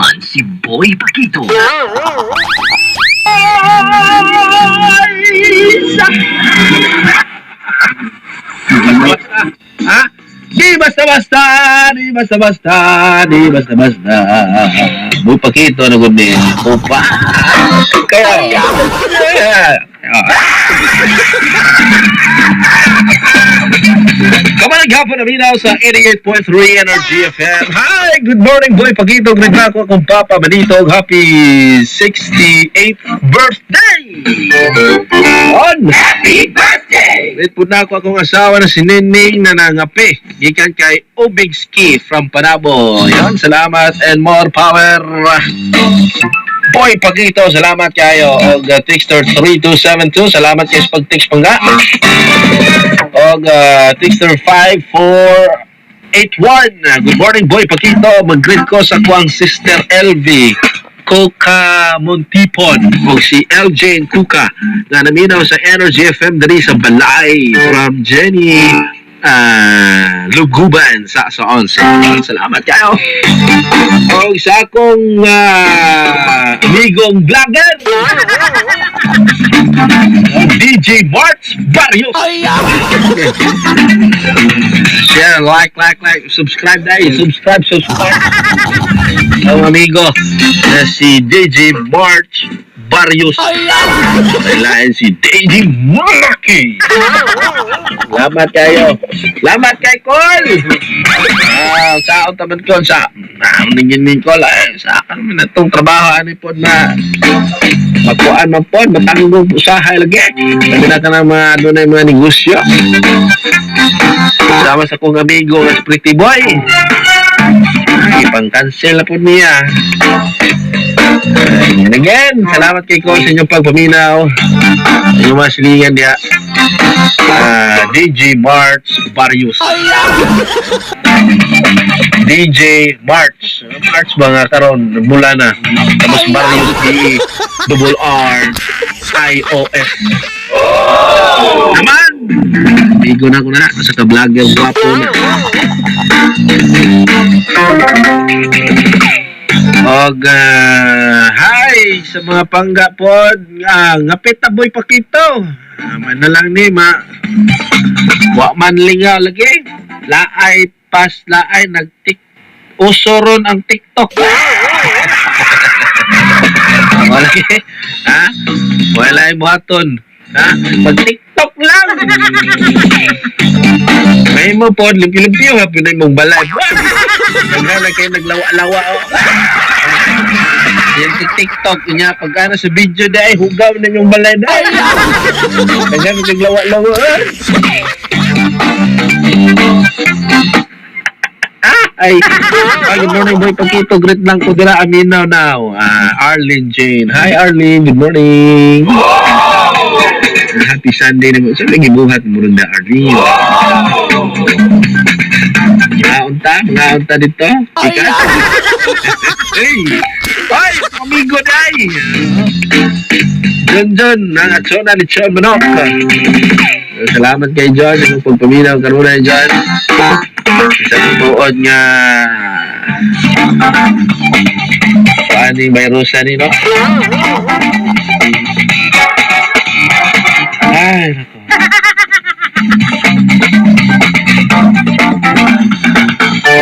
Naman si Boy Pakito. Ha? Di basta-basta, di basta-basta, di basta-basta. Boy Pakito na gud ni. Upa. Kaya. Kaya. Kamanang hapon na minaw sa 88.3 NRG FM. Hi! Good morning, Boy Pakito. Great na ako akong Papa Manito. Happy 68th birthday! On! Happy birthday! Great po na ako akong asawa na si Nining na nangape. Gikan kay Ubig Ski from Panabo. Yon, salamat and more power. Boy Pakito, salamat kayo. Og Texter 3272, salamat kayo sa pag-text pangga. Og Texter 5481. Good morning, Boy Pakito. Mag-greet ko sa kuang sister LV. Coca Montipon o si LJ Kuka na naminaw sa Energy FM diri sa Balay from Jenny Luguban sa 11. Salamat kayo. O sa akong amigong vlogger DJ March Barrios. Share, like, like, like, subscribe dahil. Subscribe, subscribe. Ang amigo na si DJ March Barrios. Kailangan si DJ Marky. Salamat kayo. Salamat kay Col. Ah, sa taman ko sa ningin ni Col ay sa akin man atong trabaho ani pod na makuan man pod matanggong usahay lagi. Sabi na ka ng mga dunay mga negosyo. Sama sa kong amigo nga si Pretty Boy. Ay, pang-cancel na po niya. And again, salamat kay Col sa inyong pagpaminaw. Sa inyong mga silingan diha. Ah, DJ March Barrios. DJ March. March ba nga karon mula na. Tapos Barrios B double R I O S. Naman! Bigo na ko na sa ka-vlogger gwapo na. Og hi sa mga pangga pod, ngapit ta Boy Pakito. Man na lang ni ma wa man lingaw lagi. Laay pas laay nagtik uso ron ang TikTok. Wala ha? Wala ay buhaton. Ha? Pag TikTok lang. May mo pod limpyo-limpyo ha pinay mong balay. Naghala kayo naglawa-lawa. Oh. Yan si TikTok niya pag ano sa video dai hugaw na yung balay dai. Naghala naglawa-lawa. Ay, ay, good morning, Boy Pakito. Great lang ko dira aminaw now. Ah, Arlene Jane. Hi, Arlene. Good morning. Happy Sunday naman. Sa lagi buhat mo rin na, Arlene. Mga unta, mga unta dito. Ika. Hey! Ay, amigo day! John John, ang atsona ni Chon Manok. Salamat kay John, yung pagpaminaw kanunay John. Sa tuod nga paani virusa ni no? Ay, nako.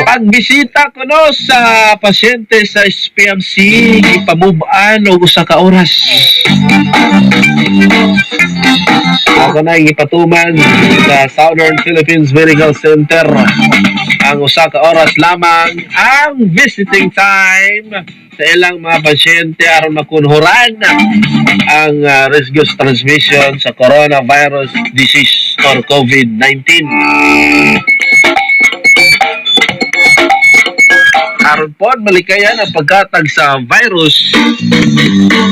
Pagbisita ko no sa pasyente sa SPMC, ipamubaan og usa ka oras. Ako na gipatuman sa Southern Philippines Medical Center. Ang usa ka oras lamang ang visiting time sa ilang mga pasyente aron makunhuran ang risk of transmission sa coronavirus disease or COVID-19. Aron pod malikayan ang pagkatag sa virus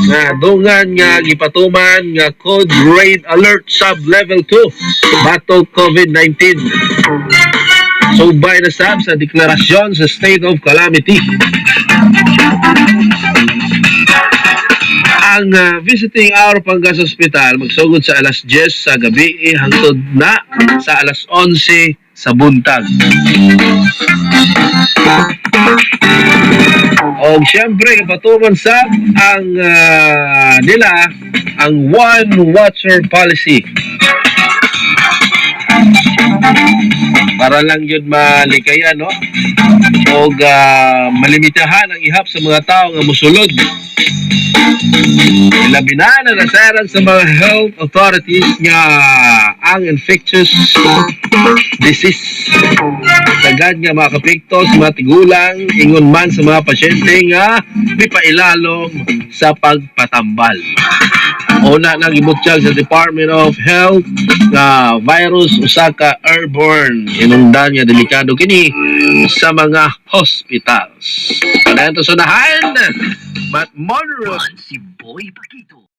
nga dungan nga gipatuman nga code red alert sub level 2 battle COVID-19. Subay na sab sa deklarasyon sa state of calamity. Ang visiting hour pangga sa ospital magsugod sa alas 10 sa gabi hangtod na sa alas 11 sa buntag. Og siyempre, kapatuman sab ang nila ang one watcher policy. Para lang yun malikayan, no? Og malimitahan ang ihap sa mga tao nga musulod. Labi na na nasaran sa mga health authorities nga ang infectious disease sagad nga makapikto sa mga tigulang, ingon man sa mga pasyente nga mipailalom sa pagpatambal. Una nang gibutyag sa Department of Health nga virus usa ka airborne, hinungdan nga delikado kini sa mga hospitals. Padayon to sunahan. But Monroe Si Boy Pakito.